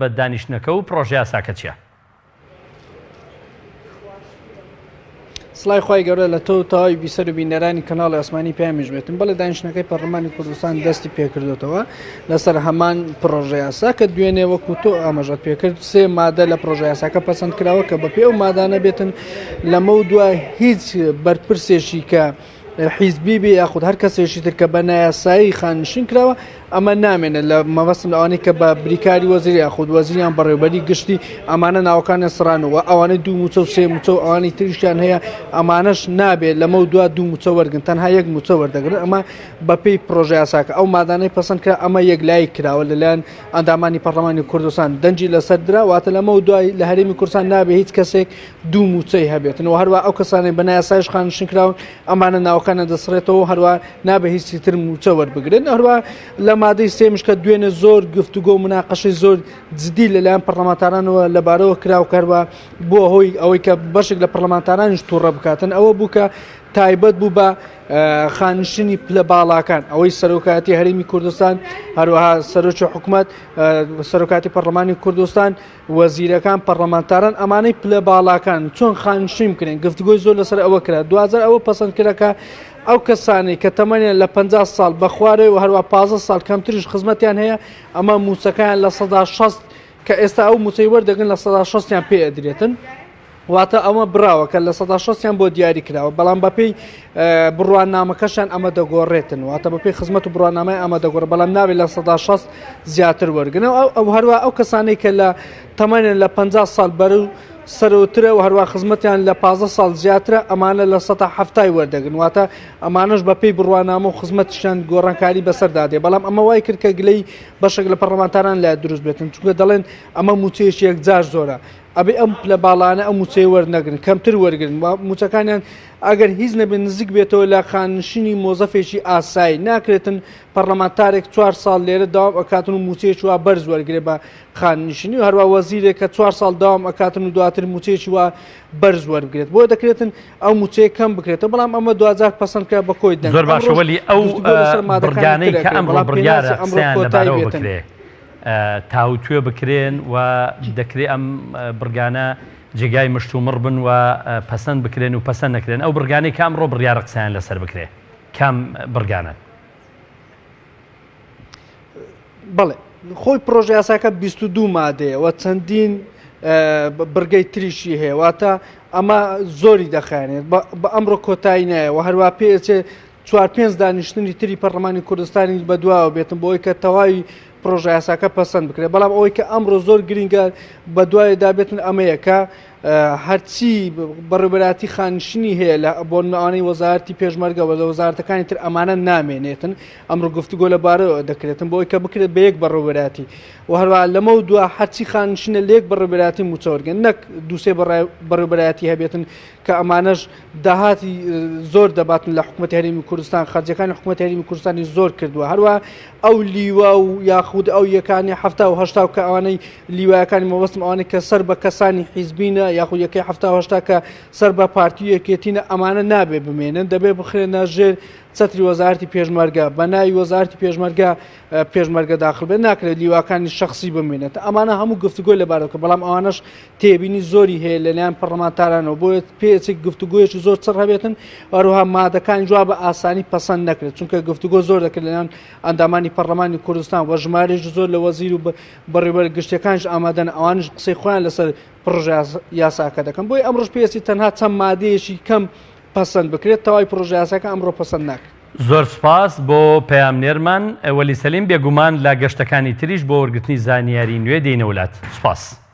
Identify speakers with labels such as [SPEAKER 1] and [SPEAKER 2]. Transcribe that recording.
[SPEAKER 1] بە دانیشتنەکە و پڕۆژەیاساکە چیە؟
[SPEAKER 2] سڵای خوای گەورە لە تۆ و تەواوی بیسەر و بینەرانی کەناڵی ئاسمانی پەیامیش بێتم بەڵێ دانیشتنەکەی پەرلەمانی کوردستان دەستی پێکردوتەوە لەسەر هەمان پڕۆژە یاسا کە دوێنێ وەکو تۆ ئاماژەت پێکرد سێ مادە لە پڕۆژە یاساکە پەسەند کراوە کە بەپێ ئەو مادانە بێتن لەمە و دوای هیچ بەرپرسێکی کە حیزبی بێ یاخود هەر کەسێکی تر کە بە نایاسایی خانشین کراوە ئەمە نامێنێت لە مەبەستم لەوانەی کە بە بریکاری وەزیر یاخود وەزیریان بەڕێوبەری گشتی ئەمانە ناوەکانیان سڕانەوە ئەوانەی دوو موچە و سێ موچە و ئەوانەی تریشیان هەیە ئەمانەش نابێت لەمە و دوا دوو موچە وەرگن تەنها یەک موچە وەردەگرن ئەمە بەپێی پرۆژە یاساکە ئەو مادانەی پەسەند کرا ئەمە یەکلایی کراوە لەلایەن ئەندامانی پەرلەمانی کوردستان دەنگی لەسەر درا واتە لەمە و دوای لە هەرێمی کوردستان نابێت هیچ کەسێک دوو موچەی هەبێتن و هەروە ئەو کەسانەی بە نایاسایش خانشین کراون ئەمانە ناوەکانیان دەسڕێتەوە هەروە نابێ هیچی تر موچە وەربگرن هەروە لە مادەی سێمش کە دوێنێ زۆر گفتوگۆ و مناقەشەی زۆر جدی لەلایەن پەرلەمانتارانەوە لەبارەوە کرا و کەروە بووە هۆی ئەوەی کە بەشێک لە پەرلەمانتارانیش تووڕە بکاتن ئەوە بوو کە تایبەت بوو بە خانشینی پلە باڵاکان ئەوەی سەرۆکاتی هەرێمی کوردستان هەروەها سەرۆکی حکومت سەرۆکاتی پەرلەمانی کوردستان وەزیرەکان، پەڕلەمانتاران، ئەمانەی پلە باڵاکان چۆن خانشین بکرێن، گفتوگۆی زۆر لەسەر ئەوە کرا، دواجار ئەوە پەسەند کرا کە ئەو کەسانەی کە تەمەنیان لە 50 ساڵ بەخوارەوە و هەروە 15 ساڵ کەمتریش خزمەتیان هەیە، ئەمە مووچەکەیان 60% کە ئێستا ئەو مووچەی وەردەگرن لە سەدا شەستیان پێ ئەدرێتن. واتە ئەمە بڕاوە کە 60%یان بۆ دیاری کراوە بەڵام بەپێی بڕوانامەکەشیان ئەمە دەگۆڕێتن واتە بەپێی خزمەت و بڕوانامای ئەمە دەگۆڕ بەڵام نابێت 60% زیاتر وەرگن و ئەو هەروە ئەو کەسانەی کە لە تەمەنیان لە 50 ساڵ بەرەو سەرەوترە و هەروە خزمەتیان لە 15 ساڵ زیاترە ئەمانە 70% وەردەگرن واتە ئەمانەش بەپێی بڕوانامە و خزمەتیشیان گۆڕانکاری بەسەردا دێ بەڵام ئەمە وای کرد کە گلەی بەشێک لە پەرلەمانتاران لای دروست بێتن چونکە دەڵێن ئەمە موچەیەکی یەکجار زۆرە ئەبێ ئەم پلە باڵانە ئەم موچەیە وەرنەگرن کەمتر وەرگرن و موچەکانیان ئەگەر هیچ نەبێت نزیک بێتەوە لە خانشینی مۆزەفێکی ئاسایی ناکرێتن پەرلەمانتارێک چوار ساڵ لێرە داوام ئەکاتن و موچەیەکی وا بەرز وەرگێ بە خانشینی و هەروە وەزیرێک کە چوار ساڵ داوام ئەکاتن و دواتر موچەیەکی وا بەرز وەربگرێت بۆ دەکرێتن ئەو موچەیە کەم بکرێتەوە بەڵام ئەمە دواجار پەسەند کرا بە کۆی دەنگ
[SPEAKER 1] زۆر باشە وەلی ئەو بڕگانەی کە ئەمڕۆ بڕیارە قسەیان لەبارەوە بکرێ تاوتوێ بکرێن و دەکرێ ئەم بڕگانە جێگای مشتومڕ بن و پەسەند بکرێن و پەسەند نەکرێن ئەو بڕگانەی کە ئەمڕۆ بڕیارە قسەیان لەسەر بکرێ کام بڕگانەن؟
[SPEAKER 2] بەڵێ خۆی پرۆژە یاساکە 22 مادەیە و چەندین بڕگەی تریشی هەیە واتە ئەمە زۆری دەخایێنێت بە ئەمڕۆ کۆتایی نایە و هەروە پێچێ چوار پێنج دانیشتنی تری پەرلەمانی کوردستانی بەدواوە بێتن بۆ ئەوەی کە تەواوی پرۆژە یاساکە پەسەند بکرێت بەڵام ئەوەی کە ئەمڕۆ زۆر گرنگە بەدوایدا بێتن ئەمەیە کە هەرچی بەڕێوەبەرایەتی خانشینی هەیە لە بۆ نموونە وەزارەتی پێشمەرگە وە لە وەزارەتەکانی تر ئەمانە نامێنێتن ئەمڕۆ گفتوگۆ لەبارەوە دەکرێتن بۆ ئەوەی کە بکرێت بە یەک بەڕێوەبەرایەتی و هەروە لەمە و دوا هەرچی خانشینە لە یەک بەڕێوەبەرایەتی مووچە وەرگن نەک دووسێ بەڕێوەبەرایەتی هەبێتن کە ئەمانەش داهاتی زۆر دەباتن لە حکوومەتی هەرێمی کوردستان خەرجەکانی حکوومەتی هەرێمی کوردستانی زۆر کردووە هەروە ئەو لیوا و یاخود ئەو یەکانی 1970 کە ئەوانەی لیوایەکانی مەبەستم ئەوانەی کە سەر بە کەسانی حیزبینە یاخود یەکەی 1970 کە سەر بە پارتی یەکێتینە ئەمانە نابێ بمێنن دەبێ بخرێنە ژێر چەتری وەزارتی پێشمەرگە بە ناوی وەزارتی پێشمەرگە پێشمەرگە داخل بێت ناکرێت لیواکانی شخصی بمێنێت ئەمانە هەموو گفتوگۆی لەبارەکە بەڵام ئەوانەش تێبینی زۆری هەیە لەلایەن پەڕلەمانتارانەوە بۆیە پێچێک گفتوگۆیەکی زۆر چڕ هەبێتن هەروەها مادەکان جواب بە ئاسانی پەسەند نەکرێت چونکە گفتوگۆ زۆر دەکرێت لەلایەن ئەندامانی پەرلەمانی کوردستان و ژمارەیەکی زۆر لە وەزیر و بەڕێوەبەر گشتیەکانیش ئامادەن ئەوانیش قسەی خۆیان لەسەر پڕۆژە یاساکە دەکەن بۆیە ئەمڕۆش پێویستی تەنها چەند مادەیەکی کەم پەسەند بکرێت تەواوی پڕۆژە یاساکە ئەمڕۆ پەسەند ناکرێت.
[SPEAKER 1] زۆر سوپاس بۆ پەیامنێرمان وەلی سەلیم، بێگومان لە گەشتەکانی تریش بۆ وەرگرتنی زانیاری نوێ دێینەوە لات. سوپاس.